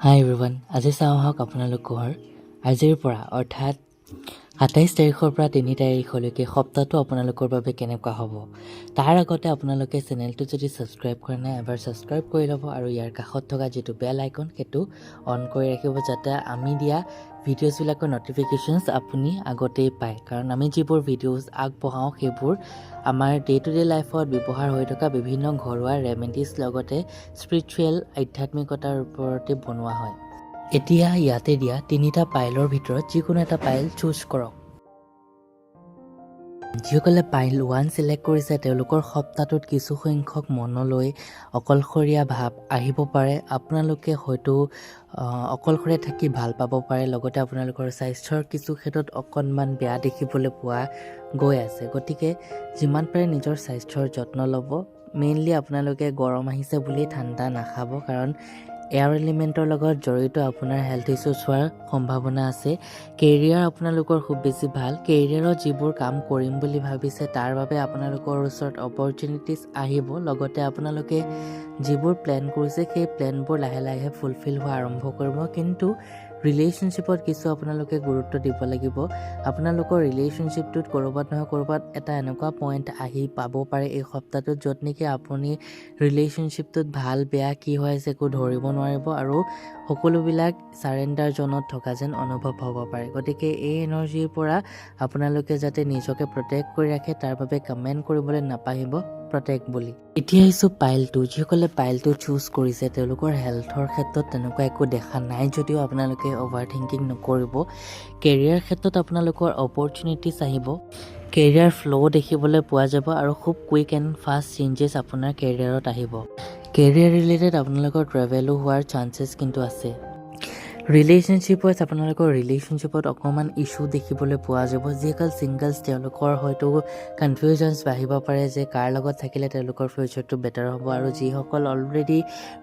হাই everyone, আজি চাওঁ আহক আপোনালোকৰ আজিৰ পৰা, অৰ্থাৎ 27 তাৰিখৰ পৰা 3 তাৰিখলৈকে সপ্তাহটো আপোনালোকৰ বাবে কেনেকুৱা হ'ব। তাৰ আগতে আপোনালোকে চেনেলটো যদি ছাবস্ক্ৰাইব কৰা নাই, এবাৰ ছাবস্ক্ৰাইব কৰি ল'ব আৰু ইয়াৰ কাষত থকা যিটো বেল আইকন, সেইটো অন কৰি ৰাখিব, যাতে আমি দিয়া ভিডিঅ'জবিলাকৰ ন'টিফিকেশ্যনছ আপুনি আগতেই পায়। কাৰণ আমি যিবোৰ ভিডিঅ'জ আগবঢ়াওঁ, সেইবোৰ আমাৰ ডে টু ডে লাইফত ব্যৱহাৰ হৈ থকা বিভিন্ন ঘৰুৱা ৰেমেডিজ, লগতে স্পিৰিচুৱেল আধ্যাত্মিকতাৰ ওপৰতে বনোৱা হয়। এতিয়া ইয়াতে দিয়া তিনিটা পাইলৰ ভিতৰত যিকোনো এটা পাইল চুজ কৰক। যিসকলে পাইল 1 চিলেক্ট কৰিছে, তেওঁলোকৰ সপ্তাহটোত কিছু সংখ্যক মনলৈ অকলশৰীয়া ভাৱ আহিব পাৰে। আপোনালোকে হয়তো অকলশৰে থাকি ভাল পাব পাৰে। লগতে আপোনালোকৰ স্বাস্থ্যৰ কিছু ক্ষেত্ৰত অকণমান বেয়া দেখিবলৈ পোৱা গৈ আছে। গতিকে যিমান পাৰে নিজৰ স্বাস্থ্যৰ যত্ন ল'ব। মেইনলি আপোনালোকে গৰম আহিছে বুলি ঠাণ্ডা নাখাব, কাৰণ এয়াৰ এলিমেণ্টৰ লগত জড়িত আপোনাৰ হেল্থ ইছ্যুছ হোৱাৰ সম্ভাৱনা আছে। কেৰিয়াৰ আপোনালোকৰ খুব বেছি ভাল। কেৰিয়াৰত যিবোৰ কাম কৰিম বুলি ভাবিছে, তাৰ বাবে আপোনালোকৰ ওচৰত অপৰচুনিটিছ আহিব। লগতে আপোনালোকে যিবোৰ প্লেন কৰিছে, সেই প্লেনবোৰ লাহে লাহে ফুলফিল হোৱা আৰম্ভ কৰিব। কিন্তু ৰিলেশ্যনশ্বিপত কিছু আপোনালোকে গুৰুত্ব দিব লাগিব। আপোনালোকৰ ৰিলেশ্যনশ্বিপটোত ক'ৰবাত নহয় ক'ৰবাত এটা এনেকুৱা পইণ্ট আহি পাব পাৰে এই সপ্তাহটোত, য'ত নেকি আপুনি ৰিলেশ্যনশ্বিপটোত ভাল বেয়া কি হৈ আছে একো ধৰিব নোৱাৰিব আৰু সকলোবিলাক চাৰেণ্ডাৰ জ'নত থকা যেন অনুভৱ হ'ব পাৰে। গতিকে এই এনাৰ্জিৰ পৰা আপোনালোকে যাতে নিজকে প্ৰটেক্ট কৰি ৰাখে, তাৰ বাবে কমেণ্ট কৰিবলৈ নাপাহৰিব প্ৰটেক্ট বুলি। এতিয়া আহিছোঁ পাইল 2। যিসকলে পাইল 2 চুজ কৰিছে, তেওঁলোকৰ হেল্থৰ ক্ষেত্ৰত তেনেকুৱা একো দেখা নাই যদিও আপোনালোকে অ'ভাৰ থিংকিং নকৰিব। কেৰিয়াৰ ক্ষেত্ৰত আপোনালোকৰ অপৰচুনিটিছ আহিব। কেৰিয়াৰ ফ্ল' দেখিবলৈ পোৱা যাব আৰু খুব কুইক এণ্ড ফাষ্ট চেঞ্জেছ আপোনাৰ কেৰিয়াৰত আহিব। কেৰিয়াৰ ৰিলেটেড আপোনালোকৰ ট্ৰেভেলো হোৱাৰ চান্সেছ কিন্তু আছে। ৰিলেশ্যনশ্বিপ ৱাইজ আপোনালোকৰ ৰিলেশ্যনশ্বিপত অকণমান ইছ্যু দেখিবলৈ পোৱা যাব। যিসকল ছিংগলছ, তেওঁলোকৰ হয়তো কনফিউজনছ বাঢ়িব পাৰে যে কাৰ লগত থাকিলে তেওঁলোকৰ ফিউচাৰটো বেটাৰ হ'ব। আৰু যিসকল অলৰেডি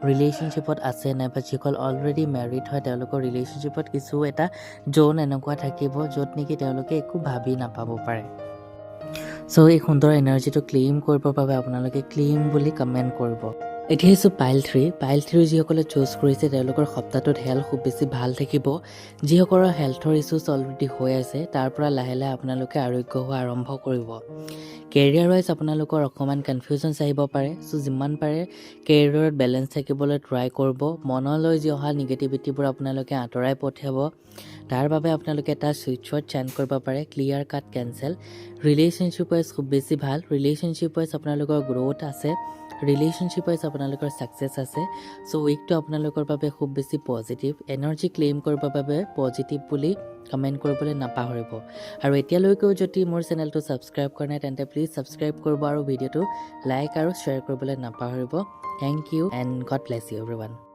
ৰিলেশ্যনশ্বিপত আছে নাইবা যিসকল অলৰেডি মেৰিড হয়, তেওঁলোকৰ ৰিলেশ্যনশ্বিপত কিছু এটা জ'ন এনেকুৱা থাকিব, য'ত নেকি তেওঁলোকে একো ভাবি নাপাব পাৰে। চ' এই সুন্দৰ এনাৰ্জিটো ক্লেইম কৰিবৰ বাবে আপোনালোকে ক্লেইম বুলি কমেণ্ট কৰিব। এতিয়া আহিছোঁ পাইল 3। পাইল 3 যিসকলে চুজ কৰিছে, তেওঁলোকৰ সপ্তাহটোত হেল্থ খুব বেছি ভাল থাকিব। যিসকলৰ হেল্থৰ ইছ্যুছ অলৰেডি হৈ আছে, তাৰ পৰা লাহে লাহে আপোনালোকে আৰোগ্য হোৱা আৰম্ভ কৰিব। কেৰিয়াৰ ৱাইজ আপোনালোকৰ অকণমান কনফিউজনছ আহিব পাৰে। চ' যিমান পাৰে কেৰিয়াৰত বেলেঞ্চ থাকিবলৈ ট্ৰাই কৰিব। মনলৈ যি অহা নিগেটিভিটিবোৰ আপোনালোকে আঁতৰাই পঠিয়াব। তাৰ বাবে আপোনালোকে এটা চুইচ চেণ্ড কৰিব পাৰে, ক্লিয়াৰ কাট কেঞ্চেল। ৰিলেশ্যনশ্বিপ ৱাইজ খুব বেছি ভাল। ৰিলেশ্যনশ্বিপ ৱাইজ আপোনালোকৰ গ্ৰ'থ আছে। ৰিলেশ্যনশ্বিপ ৱাইজ আপোনালোকৰ ছাকচেছ আছে। চ' উইকটো আপোনালোকৰ বাবে খুব বেছি পজিটিভ। এনাৰ্জি ক্লেইম কৰিবৰ বাবে পজিটিভ বুলি কমেণ্ট কৰিবলৈ নাপাহৰিব। আৰু এতিয়ালৈকেও যদি মোৰ চেনেলটো ছাবস্ক্ৰাইব কৰা নাই, তেন্তে প্লিজ ছাবস্ক্ৰাইব কৰিব আৰু ভিডিঅ'টো লাইক আৰু শ্বেয়াৰ কৰিবলৈ নাপাহৰিব। Thank you and God bless you everyone.